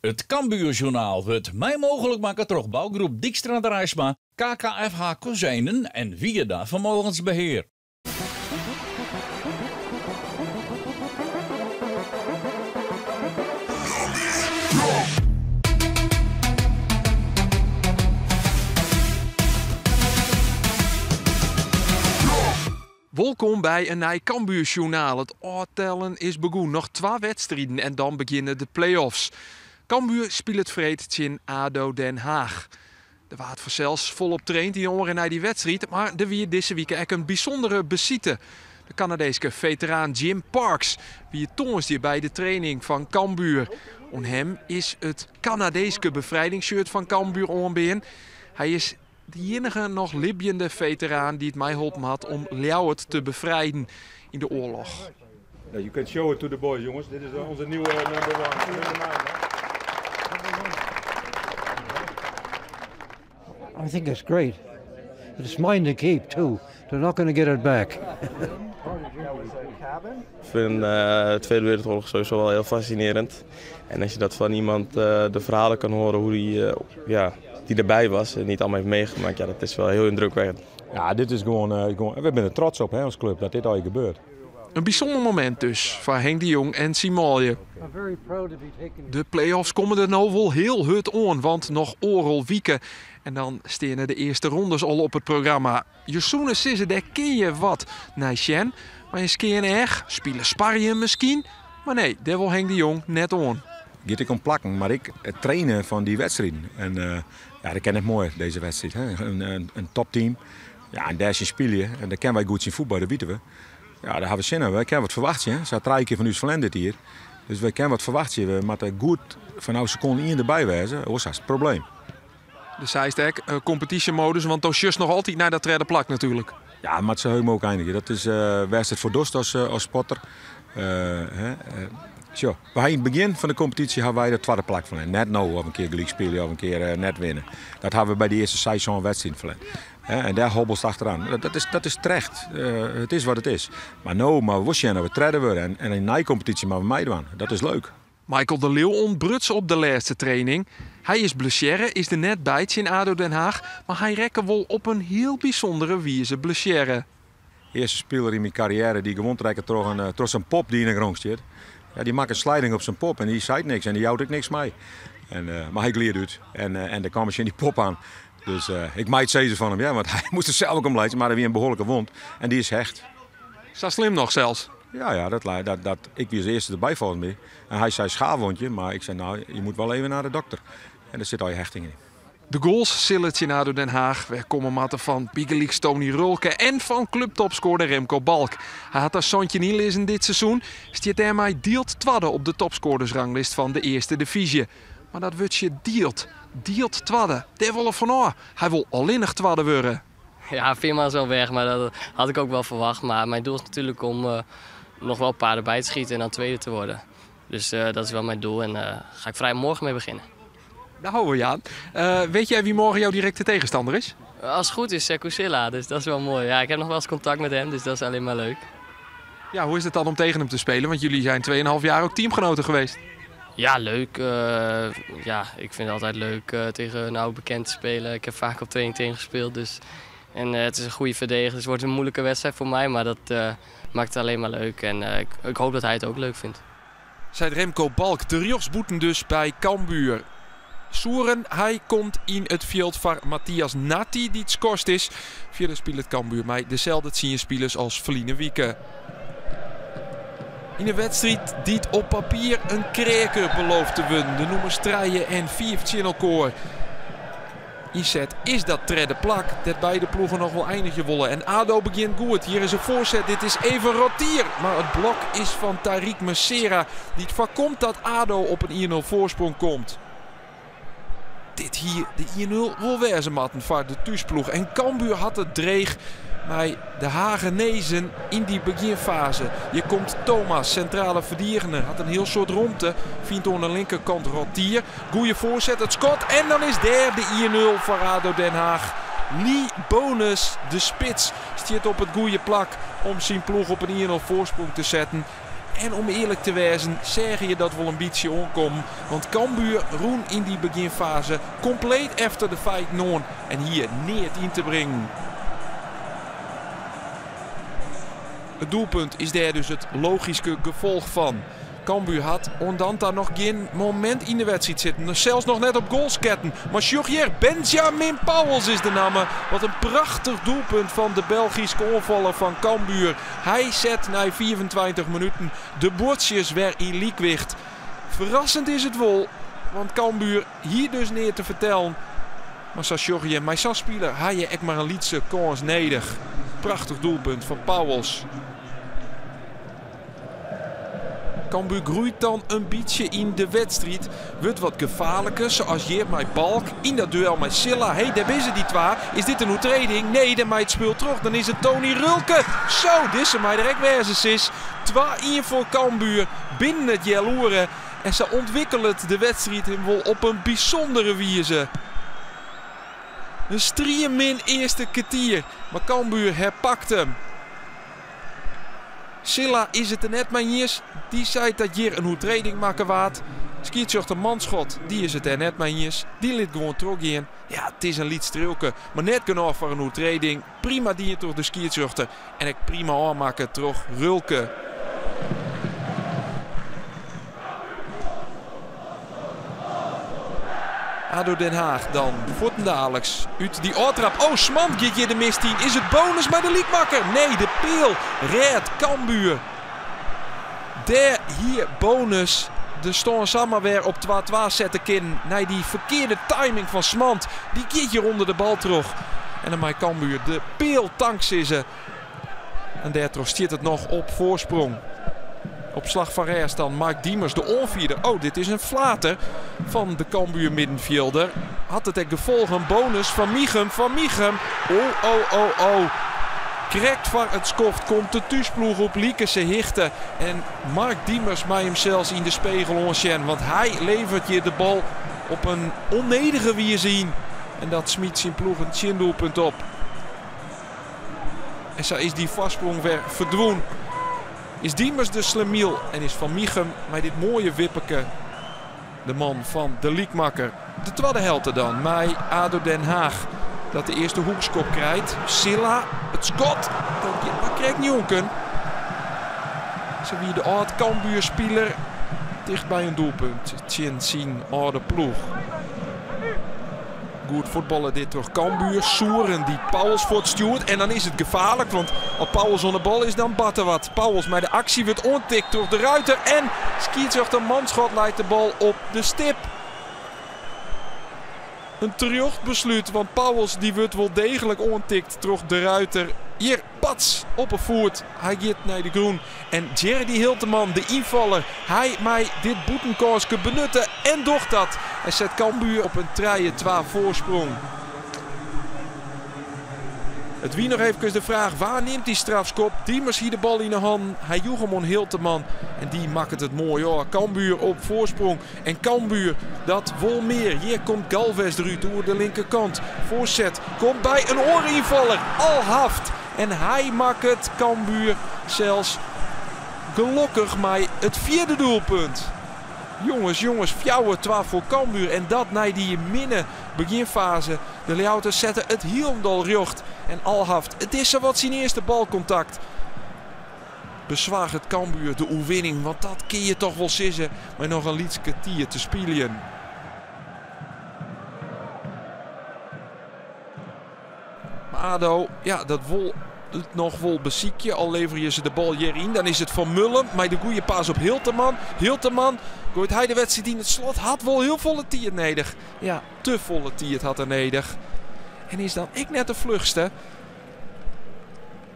It Cambuurjournaal wurdt mei mooglik makke troch bougroep Dykstra Draisma, KKFH Kozijnen en Wierda Vermogensbeheer. Wolkom by in nij Cambuursjoernaal. It ôftellen is begûn. Noch twa wedstriden en dan begjinne de play-offs. Cambuur spilet freed tsjin ADO Den Haag. Der waard fansels folop traind yn oanrin nei dy wedstriid, mar der wie dizze wike ek in bysûndere besite. De Kanadeeske feteraan Jim Parks wie tongersdei by de training fan Cambuur. Oan him is it Kanadeeske befrijdingsshirt fan Cambuur oanbean. Hy is de iennige noch libjende feteraan dy't meiholpen hat om Ljouwert te befrijden yn de oarloch. You can show it to the boys, jongens. Dit is onze nieuwe number one. Number nine. I think it's great. It's mine to keep too. They're not going to get it back. Ik vind de Tweede Wereldoorlog sowieso wel heel fascinerend. En als je dat van iemand de verhalen kan horen hoe die, ja, die erbij was en niet allemaal heeft meegemaakt, ja, dat is wel heel indrukwekkend. Ja, dit is gewoon, we zijn er trots op, hè, als club dat dit al gebeurt. In bysûnder momint dus foar Henk de Jong en syn manlju. De play-offs komme der no wol hiel hurd oan, want noch oardel wike en dan steane de earste rondes al op it programma. Je soene sizze, dêr kinne je wat nei sjen. Mei in skean each, spilers sparje miskien. Mar nee, dêr wol Henk de Jong net oan. Giet ek om plakken, mar ek it trainen fan dy wedstriden. En ja, dat kin net moaier, dizze wedstriid. Hè. In topteam. Ja, en dêr tsjin spylje. En dêr kinne wy goed tsjin fuotbalje, dat witte we. Ja, dêr hawwe we sin yn. Wy kinne wat ferwachtsje. Hè. Se ha trije kear fan ús ferlern dit jier. Dus wy kinne wat ferwachtsje. We moatte goed fanôf sekonde ien derby wêze, oars hast in probleem. Do seist ek, kompetysjemodus, want do sjochst noch altyd nei dat tredde plak natuerlik. Ja, moat sa heech mooglik einigje. Dat is wêr'tst it foar dochst as sporter. Sjoch, we ha yn it begjin fan de kompetysje ha wy dat twadde plak ferlern. Net no of in kear gelyk spylje of in kear net winne. Dat ha we by de earste seis, sân wedstriden ferlern. En dêr hobbelst achteraan. Dat is terecht. It is wat it is. Mar no moatte we wol sjen dat we tredde wurde. En yn de neikompetysje moatte we meidwaan. Dat is leuk. Michael de Leeuw ûntbruts op de lêste training. Hy is blessearre, is der net by tsjin ADO Den Haag, mar hy rekke wol op in hiel bysûndere wize blessearre. Earste spiler yn myn karriêre dy't gewoan rekke troch in troch sa'n pop dy't yn 'e grûn stiet. Ja, dy makke in sliding op sa'n pop en dy seit niks en dy jout ek niks mei. En, mar hy glied út en, en der kwam tsjin dy pop oan. Dus ik mei it sizze fan him, ja, want hy moast der sels ek om laitsje, mar der wie in behoarlike wond en dy is hecht. Sa slim noch sels? Ja, ja, dat, dat, dat, ik wie as earste derby folgens my. En hy sei schaafwondje, mar ik sei nou, je moet wel even naar de dokter. En der sit al je hechting yn. De goals sille tsjin ADO Den Haag wer komme moatte fan bygelyks Tony Rölke en fan kluptopskoarder Remco Balk. Hy hat der 17 ynlizzen dit seizoen, stiet dêrmei dield twadde op de topskoardersranglist fan de earste divyzje. Mar dat wurdsje dield, dield twadde, dêr wol er fanôf. Hy wol allinnich twadde wurde. Ja, Veerman is wel weg, maar dat had ik ook wel verwacht. Maar mijn doel is natuurlijk om nog wel een paar erbij te schieten en dan tweede te worden. Dus dat is wel mijn doel en daar ga ik vrij morgen mee beginnen. Daar houden we je aan. Weet jij wie morgen jouw directe tegenstander is? Als het goed is, Sekou Sylla, dus dat is wel mooi. Ja, ik heb nog wel eens contact met hem, dus dat is alleen maar leuk. Ja, hoe is het dan om tegen hem te spelen? Want jullie zijn 2,5 jaar ook teamgenoten geweest. Ja, leuk. Ja, ik vind het altijd leuk tegen een oude bekend te spelen. Ik heb vaak op training tegen gespeeld. Dus. En het is een goede verdediger, dus het wordt een moeilijke wedstrijd voor mij. Maar dat maakt het alleen maar leuk. En ik hoop dat hij het ook leuk vindt. Seit Remco Balk, de rjochtsbûten dus by Cambuur. Souren, hy komt yn it fjild foar Matthias Natti, dy't skorst is. Fierder spilet Cambuur mei deselde tsien spilers as ferline wike. Yn in wedstriid dy't op papier in kreaker belooft te wurden. De nûmers trije en fiif tsjin elkoar. Ynset is dat tredde plak, dêr't beide ploegen noch wol einigje wolle. En ADO begjint goed. Hjir is in foarset. Dit is even Rottier. Mar it blok is fan Tarik Messera, dy't foarkomt dat ADO op in 1-0 foarsprong komt. Dit hie de 1-0 wol wêze moatten foar de thúsploech. En Cambuur hat it dreech mei de Hagenezen yn dy begjinfaze. Hjir komt Thomas, sintrale ferdigener, hat in hiel soad romte. Fynt oan de linkerkant Rottier. Goeie foarset, it skot en dan is dêr de 1-0 foar ADO Den Haag. Lee Bonus, de spits, stiet op it goeie plak om syn ploech op in 1-0 foarsprong te setten. En om earlik te wêzen, seagen je dat wol in bytsje oankommen. Want Cambuur rûn yn dy begjinfaze kompleet efter de feiten oan en hie neat yn te bringen. It doelpunt is dêr dus it logyske gefolch fan. Cambuur hat oant dan ta noch gjin momint yn de wedstriid sitten, sels noch net op goal sketten. Mar sjoch hjir, Benjamin Pauwels is de namme. Wat in prachtich doelpunt fan de Belgyske oanfaller fan Cambuur. Hy set nei 25 minuten de buordsjes wer yn lykwicht. Ferrassend is it wol, want Cambuur hie dus neat te fertellen. Mar sa sjogge je, mei sa'n spiler ha je ek mar in lytse kâns nedich. Prachtich doelpunt fan Pauwels. Cambuur groeit dan in bytsje yn de wedstriid. Wurdt wat gefaarliker, sa as hjir mei Balk yn dat duel mei Sylla. Hé, dêr binne se dy twa. Is dit in oertreding? Nee, dan mei it spul troch. Dan is it Tony Rölke. Zo, dizze mei der ek wêze, sis. 2-1 foar Cambuur binnen it healoere. En sa ûntwikkelet de wedstriid him wol op in bysûndere wize. In striemin earste kertier, mar Cambuur herpakt him. Sylla is it der net mei iens. Dy seit dat hjir in oertreding makke waard. Skiedsrjochter Manschot, dy is it dêr net mei iens. Dy lit gewoan trochgean. Ja, it is in lyts triuwke, mar net genôch foar in oertreding. Prima dien troch de skiedsrjochter en ek prima ôfmakke troch Rölke. ADO Den Haag dan fuortendaliks út dy ôftrap. Oh, Smand giet hjir de mist yn. Is it bonus mei de lykmakker? Nee, de peal rêdt Cambuur. Dêr hie bonus de stân samar wer op 2-2 sette kinnen. Nei dy ferkearde timing fan Smand. Dy giet hjir ûnder de bal troch. En dan mei Cambuur de peal tanksizze. En dêrtroch stiet it noch op foarsprong. Op slach fan rêst dan Mark Diemers, de oanfierder. Oh, dit is in flater fan de Cambuur middenfjilder. Hat it ek gefolgen? Bonus van Michum, van Michum. Oh, oh, oh, oh. Krekt foar it skoft komt de thúsploech op likense hichte. En Mark Diemers mei himsels yn de spegel oansjen. Want hy leveret hjir de bal op in ûnnedige wize yn. En dat smyt syn ploech in tsjindoelpunt op. En sa is dy foarsprong wer ferdwûn. Is Diemers de slemiel en is Van Michum mei dit moaie wipperke de man fan de lykmakker. De twadde helte dan mei ADO Den Haag dat de earste hoekskop krijt. Sylla, it skot, dat giet mar krekt njonken. Sa wie de âld Cambuurspiler ticht by in doelpunt tsjin syn âlde ploech. Goed fuotballe dit troch Cambuur. Souren dy't Pauwels fuortstjoert. En dan is it gefaarlik, want as Pauwels oan de bal is, dan bart der wat. Pauwels mei de aksje wurdt oantikt troch de Ruiter. En skiedsrjochter Manschot leit de bal op de stip. In terjocht beslút, want Pauwels dy wurdt wol deeglik oantikt troch de Ruiter. Hjir, pats, op 'e foet. Hy giet nei de grûn. En Jeredy Hilterman, de ynfaller, hy mei dit bûtenkânske benutte en docht dat. En set Cambuur op in 3-2 foarsprong. It wie noch efkes de fraach, wa nimt dy strafskop? Diemers hie de bal yn 'e hannen. Hy joech him oan Hilterman en dy makket it moai ôf. Cambuur op foarsprong. En Cambuur, dat wol mear. Hjir komt Galvez derút oer de linkerkant. Foarset komt by in oare ynfaller, Alhaft. En hy makket Cambuur sels gelokkich mei it fjirde doelpunt. Jonges, jonges, 4-2 foar Cambuur. En dat nei dy minne begjinfaze. De Ljouwerters sette it hielendal rjocht. En Alhaft, it is sawat syn earste balkontakt. Besoarget Cambuur de oerwinning, want dat kin je toch wol sizze mei noch in lyts kertier te spyljen. Maar ADO, ja, dat wol it noch wol besykje. Al leverje se de bal hjir yn. Dan is it Van Mullum mei de goede pass op Hilterman. Hilterman goait hy de wedstriid yn it slot. Hat wol hiel folle tiid nedich. Ja, te folle tiid hat er nedich. En is dan ek net de fluchste.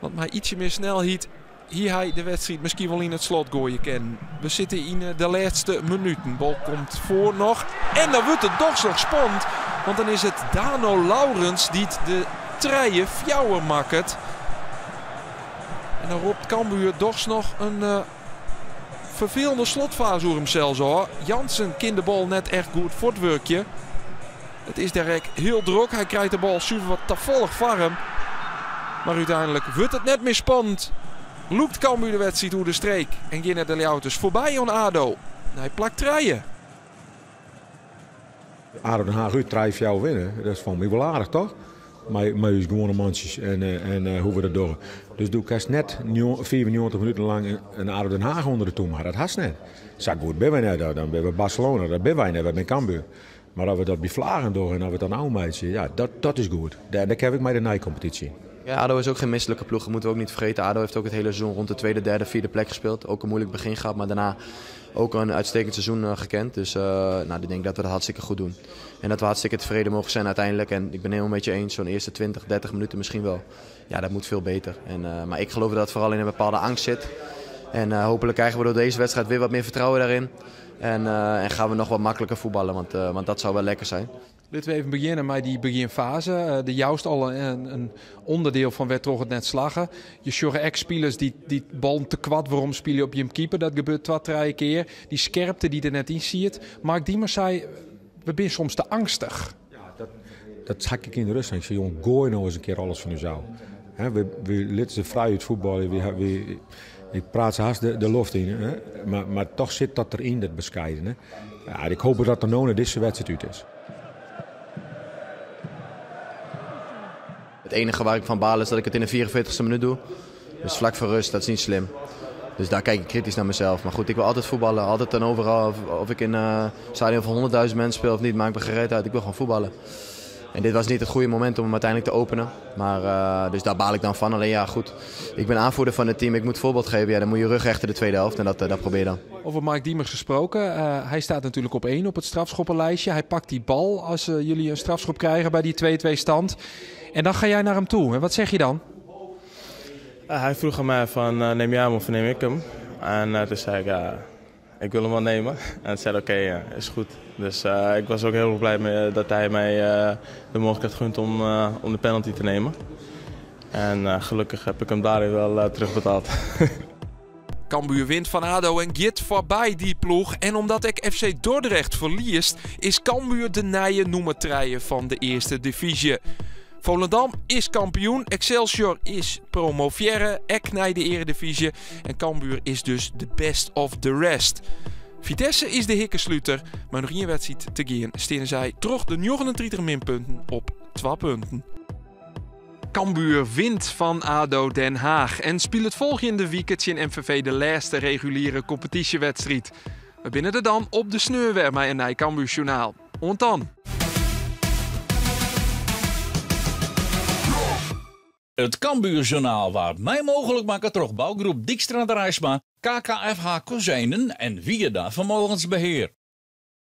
Want mei ietsje mear snelheid hie hy de wedstriid miskien wol yn it slot goaie kinnen. We sitte yn de lêste minuten. Bal komt foar noch. En dan wurdt it dochs noch spannend. Want dan is it Dano Laurens dy't de 3-4 makket. En dan ropt Cambuur dochs noch in ferfelende slotfaze oer himsels ôf. Jansen kin de bal net echt goed fuortwurkje. It is dêr ek hiel drok. Hy krijt de bal suver wat tafallich foar him. Mar úteinlik wurdt it net mear spannend. Lûkt Cambuur de wedstriid oer de streek en geane de Ljouwerters foarby oan ADO nei plak trije. ADO Den Haag út 3-4 winne, dat is foar my wol aardich, toch? Mei ús gewoane mantsjes en hoe we dat dogge. Dus do kinst net 95 minuten lang in ADO Den Haag ûnder de tûm ha. Dat hast net. Sa goed binne wy net. Dan binne we Barcelona, dat binne wy net, wy binne Cambuur. Mar as we dat by flagen dogge en as we it dan ôfmeitsje, ja, dat is goed. Dêr kin ik mei de nije kompetysje yn. Ja, ADO is ook geen misselijke ploeg, dat moeten we ook niet vergeten. ADO heeft ook het hele seizoen rond de tweede, derde, vierde plek gespeeld. Ook een moeilijk begin gehad, maar daarna ook een uitstekend seizoen gekend. Dus nou, ik denk dat we dat hartstikke goed doen. En dat we hartstikke tevreden mogen zijn uiteindelijk. En ik ben helemaal met je eens, zo'n eerste 20, 30 minuten misschien wel. Ja, dat moet veel beter. Maar ik geloof dat het vooral in een bepaalde angst zit. En hopelijk krijgen we door deze wedstrijd weer wat meer vertrouwen daarin. En gaan we nog wat makkelijker voetballen, want dat zou wel lekker zijn. Laten we even beginnen met die beginfase. De juist al een onderdeel van werd toch het net slagen. Je sjogge ex-spelers die bal te kwad waarom spelen op je keeper. Dat gebeurt 2, 3 keer. Die scherpte die er net in ziet. Mark Diemers zei, we zijn soms te angstig. Ja, dat zag ik in de rust. Ik zei, jongen, gooi nou eens een keer alles van u zou. Hè, we lieten ze vrij uit voetballen. Ik praat ze haast de loft in. Hè? Maar toch zit dat erin, dat bescheiden. Hè? Ja, ik hoop dat er nou naar deze wedstrijd uit is. Het enige waar ik van baal is dat ik het in de 44e minuut doe. Dus vlak voor rust, dat is niet slim. Dus daar kijk ik kritisch naar mezelf. Maar goed, ik wil altijd voetballen. Altijd en overal. Of ik in een stadion van 100.000 mensen speel of niet, maakt me gereed uit. Ik wil gewoon voetballen. En dit was niet het goede moment om hem uiteindelijk te openen. Maar dus daar baal ik dan van. Alleen ja, goed. Ik ben aanvoerder van het team. Ik moet voorbeeld geven. Ja, dan moet je rug rechten de tweede helft. En dat probeer je dan. Over Mark Diemers gesproken. Hij staat natuurlijk op 1 op het strafschoppenlijstje. Hij pakt die bal als jullie een strafschop krijgen bij die 2-2 stand. En dan ga jij naar hem toe. En wat zeg je dan? Hij vroeg aan mij van neem jij hem of neem ik hem? En toen zei ik, ja, ik wil hem wel nemen. En toen zei hij, oké, ja, is goed. Dus ik was ook heel erg blij mee dat hij mij de mogelijkheid gunt om de penalty te nemen. En gelukkig heb ik hem daarin wel terugbetaald. Cambuur wint van ADO en gaat voorbij die ploeg. En omdat ik FC Dordrecht verliest, is Cambuur de nije nummer 3 van de eerste divisie. Volendam is kampioen, Excelsior is promovière, ek naar de eredivisie en Cambuur is dus de best of the rest. Vitesse is de hikkensluiter, maar nog één wedstrijd te gaan stenen zij terug de 39 minpunten op 2 punten. Cambuur wint van ADO Den Haag en speelt het volgende weekend in MVV de laatste reguliere competitiewedstrijd. We binnen er dan op de sneeuwwer bij een nieuw Cambuur Journaal. Ont dan! Het Cambuur Journaal waard mij mogelijk maken troch bouwgroep Dijkstra Draisma, KKFH Kozijnen en Wiarda Vermogensbeheer.